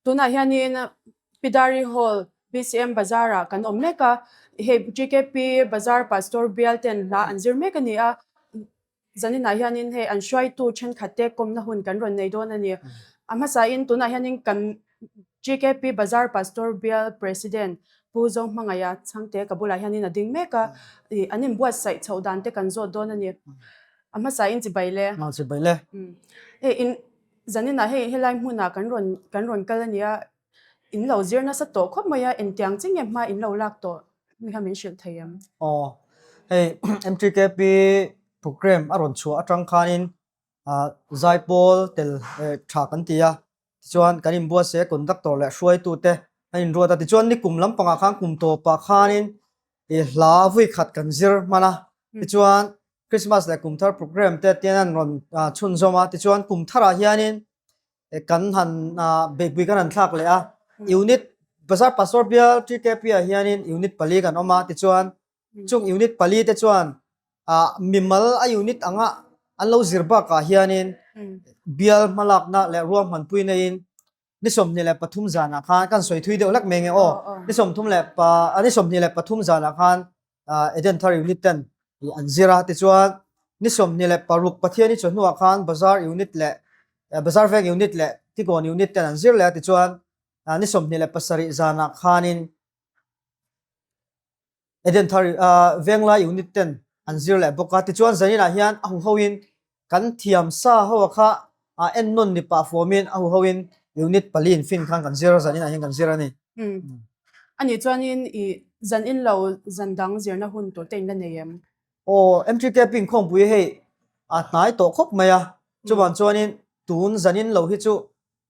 Tunah hianin Pidari Hall BCM Bazar-ah kan awm mek a, hei GKP Bazar Pastor bial ten hla an zir mek a ni a, zaninah hianin hei an hruaitu thenkhat te kawmna hun kan rawn nei dawn a ni. A hmasain tunah hianin kan GKP Bazar Pastor bial President Pu Zohmangaia chhangte ka bulah hianin a ding mek a, an inbuatsaih chhoh dan te kan zawt dawn a ni. A hmasain chibai le. Chibai le. Hei in Zaninah hei helai hmunah kan rawn kan rawn kal a nia, in lo zir nasa tawh khawp mai a, engtiang chi nge hma in lo lak tawh mi kha min hrilh thei em? Aw, hei MTKP program a rawn chhuah atang khanin ah zaipawl tel eh tha kan ti a, tichuan kan inbuatsaih a conductor leh hruaitute an inruat a, tichuan nikum lampangah khan kum tawpah khanin ih hla vui khat kan zir hman a, tichuan Christmas leh kum thar program te tian an rawn chhunzawm a, tichuan kum tharah hianin kan han beihpui kan han thlak leh a, unit Bazar Pastor Bial TKP ah hianin unit pali kan awm a, tichuan chung unit pali te chuan mimal a unit anga an lo zir bakah hianin bial hmalakna leh ruahmanpui neiin ni 23 zanah khan kan sawi thui deuh hlek mai nge aw, ni 30 leh pa ni 23 zanah khan Eden Thar Unit ten an zir a, tichuan ni 26 Pathiani chawhnuah khan Bazar Unit leh Bazar Veng Unit leh Tigawn Unit ten an zir leh a, tichuan ni 27 zanah khanin Eden Thar Venglai Unit ten an zir leh bawk a, tichuan zaninah hian a huhoin kan thiam sa ho a kha ennawn ni pah fuamin a huhoin Unit pali in fin khan kan zir a, zaninah hian kan zir a ni. Anih chuanin i zan in lo zan dang zirna hun tur te in la nei em? Aw, MTK Pinkhawmpui hei a hnai tawh khawp mai a, chuvang chuanin tun zan in lo hi chu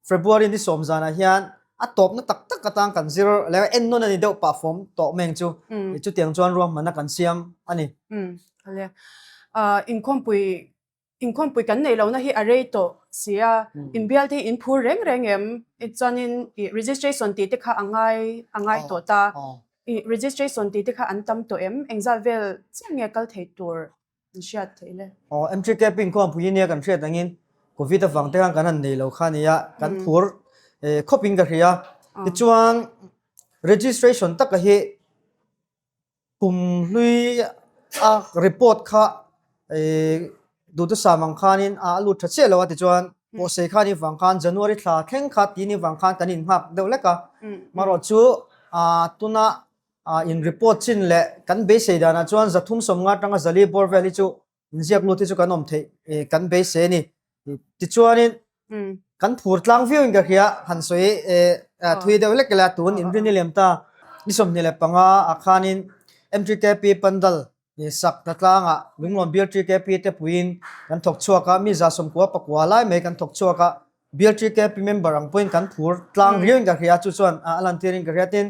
February ni sawm zanah hian a tawpna tak tak atang kan zir leh a ennawn a ni deuh pah fawm tawh meng chu chutiang chuan ruahmanna kan siam a ni. Hale. Inkhawmpui inkhawmpui kan neih lohna hi a rei tawh si a, inbial te hi in phur reng reng em? Chuanin i registration tih te kha a ngai a ngai tawh ta. I registration tih te kha an tam tawh em? Engzat vel chiah nge kal thei tur An hriat theih le. Aw, MTK pin khuang pui nia kan hriat angin Covid avang te khan kan han nei lo kha nia, kan phur khawp in ka hria. Tichuan registration taka hi kum hlui a report kha duhthusam ang khanin a lut tha chiah lo a tichuan pawhsei khan i vang khan January thla thleng kha tin i vang khan kan inghak deuh lek a. Marawh chu tuna In report chin leh kan beisei danah chuan 350 atanga zali bawr vel hi chu inziak lut hi chu kan awm theih kan beisei a ni. Tichuanin kan phur tlang viau in ka hria han sawi thui deuh lek ila tun inrin i lem ta ni 25 ah khanin MTKP Pandal sak hna tlangah Lunglawn Bial TKP te puiin kan thawk chhuak a, mi 99 lai mai kan thawk chhuak a, Bial TKP member ang pawhin kan phur tlang riau in ka hria chu chuan a lantir in ka hria tin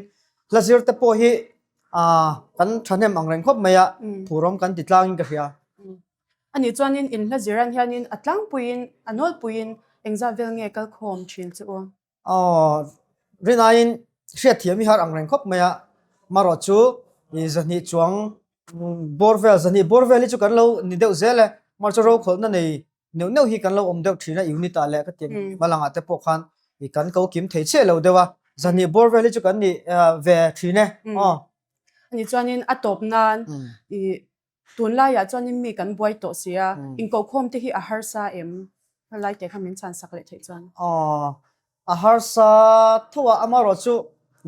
hla zir te pawh hi kan thahnem ang reng khawp mai a phurawm kan ti tlang in ka hria. Ani chuanin in hla zir an hianin a tlangpuiin a nawlpuiin engzat vel nge kal khawm thin chu u? Aw, rinaiin hriatthiam i har ang reng khawp mai a, marawh chu 200 chuang bawr vel, 200 bawr vel hi chu kan lo ni deuh zel e, marawh chu rokhawlhna nei neuh neuh hi kan lo awm deuh thin a unit ah leh ka ti hmalangah te pawh khan i kan ko kim thei chiah lo deuh a, 200 bawr vel hi chu kan ni ve thin e aw. Ani chuanin a tawp nan i tunlaiah chuanin mi kan buai tawh si a, inkohkhawm te hi a harsa em? Helai te kha min chhan sak leh theih chuan. Aw, a harsa tho a, amaherawh chu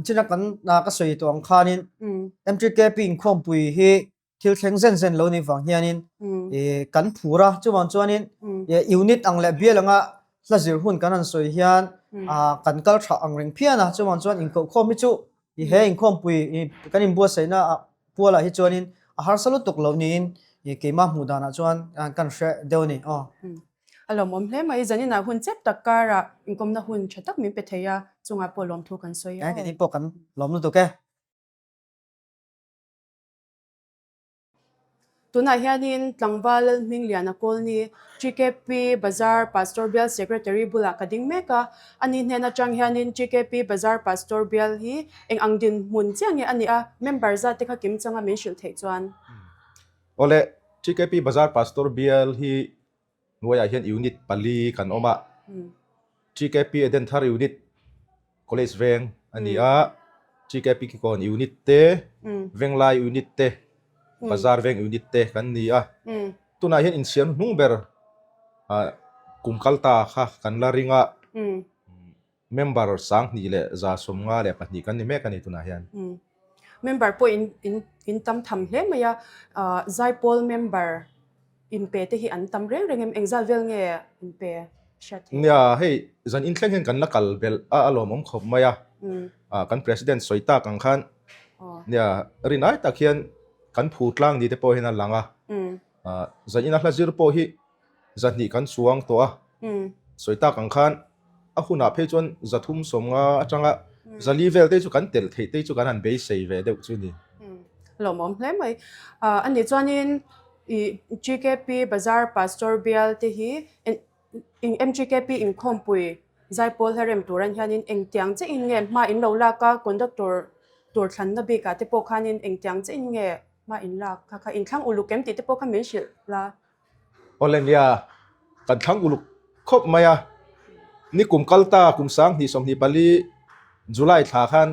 china kan ka sawi tawh ang khanin MTKP inkhawmpui hi thil thleng zen zen lo ni vang hianin kan phur a, chuvang chuanin unit ang leh bial anga hla zir hun kan han sawi hian kan kal tha ang reng phian a, chuvang chuan inkohkhawm hi chu i he inkhawmpui kan inbuatsaihna pualah hi chuanin a harsa lutuk lo niin keimah hmuh danah chuan kan hre deuh a ni aw. A lawmawm hle mai, zaninah hun chep tak karah inkawmna hun tha tak min pe thei a, chungah pawh lawmthu kan sawi a. Keini pawh kan lawm lutuk e. Tunah hianin tlangval Lalhmingliana Kawlni, TKP Bazar Pastor Bial Secretary bulah ka ding mek a. Ani hnen atang hianin TKP Bazar Pastor Bial hi eng ang dinhmun chiah nge a nih a, member zat te kha kim changa min hrilh theih chuan. Awle, TKP Bazar Pastor Bial hi hnuaiah hian unit pali kan awm a. TKP Edenthar Unit. College veng a ni a, TKP Kikawn Unit te, Venglai Unit te, Bazar Veng Unit te kan ni a. Tunah hian insiam hnung ber kum kal ta kha kan la ring a, member 2152 kan ni mek a ni tunah hian. Member pawh in in in tam tham hle mai a, Zaipawl member inpe te hi an tam reng reng em? Engzat vel nge inpe hriat theih? Nia, hei zan inthleng hian kan la kal belh a, a lawmawm khawp mai a. Kan President sawi tak ang khan nia rinai tak hian kan phu tlang ni te pawh hian a lang a. Zan ina hla zir pawh hi zahnih kan chuang tawh a. Sawi tak ang khan a hunah phei chuan 350 atanga 400 vel te chu kan telh theih te chu kan han beisei ve deuh chu ni. Lawmawm hle mai. A nih chuanin i GKP Bazar Pastor bial te hi MGKP inkhawmpui Zaipawl hla rem tur an hianin engtiang chiahin nge hma in lo lak a, conductor tur thlanna bikah te pawh khanin engtiang chiahin nge hma in lak kha kha inthlang uluk em tih te pawh kha min hrilh la. Awle nia, kan thlang uluk khawp mai a, ni kum kal ta kum 2024 July thla khan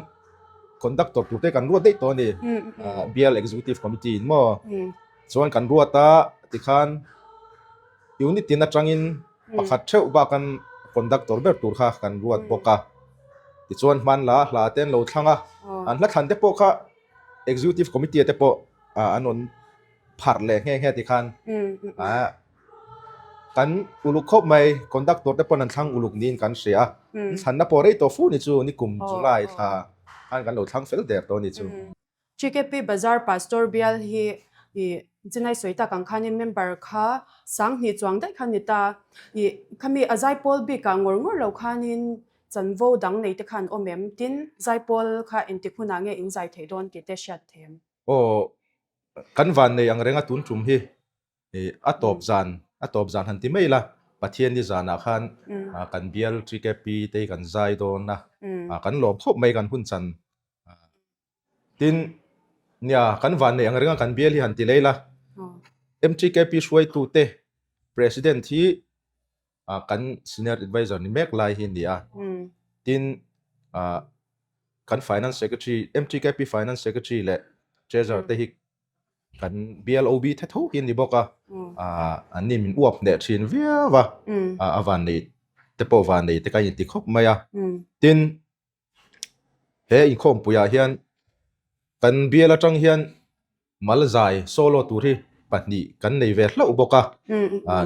conductor tur te kan ruat daih tawh a ni, Bial Executive Committee in maw chuan kan ruat a tikhan unit tin atangin pakhat theuh bakan conductor ber tur kha kan ruat bawk a, tichuan hmanla hla te an lo thlang a, an hla thlan te pawh kha Executive Committee te pawh an rawn pharh leh nghe nghe tikhan kan uluk khawp mai conductor te pawn an thlang uluk niin kan hria a, thlanna pawh rei tawh fu ni chu nikum July thla khan kan lo thlang fel der tawh a ni chu. GKP Bazar Pastor bial hi i Chinai sawi tak ang khanin member kha 2000 chuang daih kha ni ta. I khami a zaipawl bikah ngawr ngawr lo khanin chanvo dang nei te khan awm em? Tin, zaipawl kha engtik hunah nge in zai theih dawn tih te hriat thei em? Aw, kan van nei ang renga tun tum hi a tawp zan, a tawp zan han ti mai ila, Pathian ni zanah khan kan bial TKP te hi kan zai dawn a, kan lawm khawp mai kan hun chan. Tin, nia, kan van nei ang renga kan bial hi han ti lei la, MTKP hruaitute President hi kan Senior Adviser ni mek lai hi a ni a. Tin, kan Finance Secretary, MTKP Finance Secretary leh Treasurer te hi kan BLOB the tho hi a ni bawk a. An ni min uap hneh thin viau a, a vannei te pawh vannei te ka inti khawp mai a. Tin, He inkhawmpuiah hian kan bial atang hian mal zai solo tur hi pahnih kan nei ve hlauh bawk a,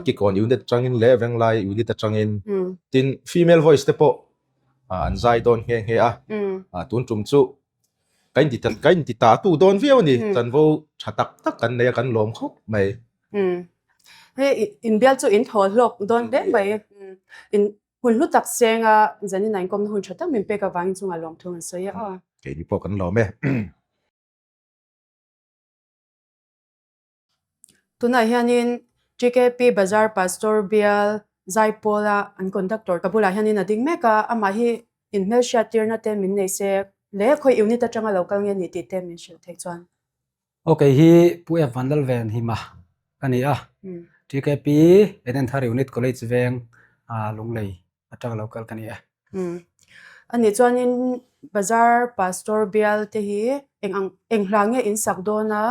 Kikawn unit atangin leh Venglai unit atangin tin female voice te pawh an zai dawn nghe nghe a, tun tum chu ka inti ka inti ta tu dawn viau a ni, chanvo tha tak tak kan nei a kan lawm khawp mai. Hei inbial chu in thaw hlawk dawn hle mai, in Hun hlu tak senga zanin a inkawmna hun tha tak min pek avangin chungah lawmthu an sawi a. Keini pawh kan lawm e. Tunah hianin TKP Bazar Pastor Bial Zaipawla an conductor ka bulah hianin a ding mek a, amah hi inhmelhriat tirna te min nei se leh khawi unit atanga lo kal nge ni tih te min hrilh theih chuan. Aw kei hi Pu F Vanlalven Hima ka ni a, TKP Edenthar Unit College veng Lunglei atanga lo kal ka ni e. A nih chuanin Bazar Pastor bial te hi eng ang eng hla nge in sak dawn a,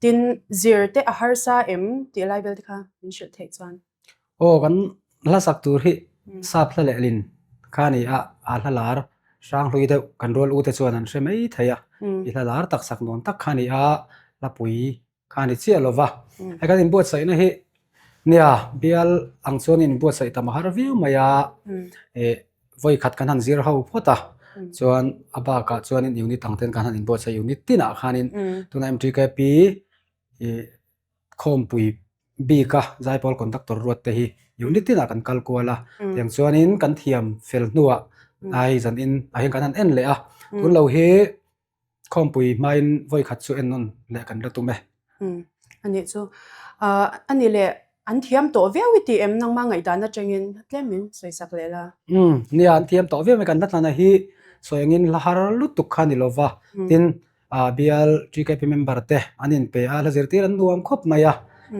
tin zir te a harsa em tih lai vel te kha min hrilh theih chuan. Aw kan hla sak tur hi sap hla lehlin kha a ni a, a hla lar hranghlui deuh kan rual u te chuan an hre mai thei a, i hla lar tak sak nuam tak kha a ni a, hlapui kha a ni chiah lo va. Hei kan inbuatsaihna hi nia bial ang chuan inbuatsaih tam a har viau mai a, eh vawi khat kan han zir ho phawt a, chuan a bakah chuanin unit ang ten kan han inbuatsaih unit tinah khanin tuna MTKP ih khawmpui bika zaipawl conductor ruat te hi unit tinah kan kal kual a tiang chuanin kan thiam fel hnuah ai zan in ah hian kan han en leh a tun lo hi khawmpui hmain vawi khat chu en nawn leh kan la tum e. A nih chu a ni leh an thiam tawh viau i tih em nangma ngaihdan atangin tlem min sawi sak leh la. Nia an thiam tawh viau mai kan la tlana hi sawi angin hla har lutuk kha a ni lova tin Bial TKP member te an inpe a, hla zirtir an nuam khawp mai a.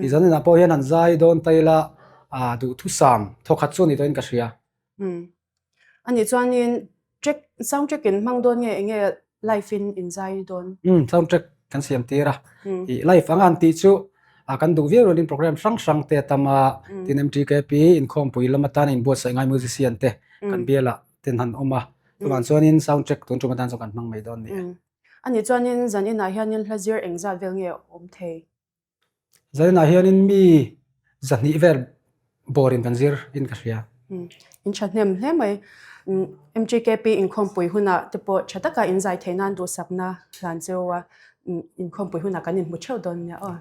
I zaninah pawh hian an zai dawn ta ila duhthusam thawkhat chu a ni tawhin ka hria. A nih chuanin. Track sound track in hmang dawn nge enge live in in zai dawn? Umm sound track kan siam tir a. Ih live anga an tih chu a kan duh viau rualin program hrang hrang te a tam a, tin MTKP inkhawmpui lam atana inbuatsaih ngai musician te kan bialah ten han awm a, chuvang chuanin sound track tun tum atan chuan kan hmang mai dawn ni e. Anih chuanin zan inah hianin hla zir engzat vel nge awm thei? Zainah hianin mi zahnih vel bawrin kan zir in ka hria. In thahnem hle mai. MGKP inkhawmpui hunah te pawh tha taka in zai theih nan duhsakna hlan cheu a, inkhawmpui hunah kan inhmu theuh dawn nia aw.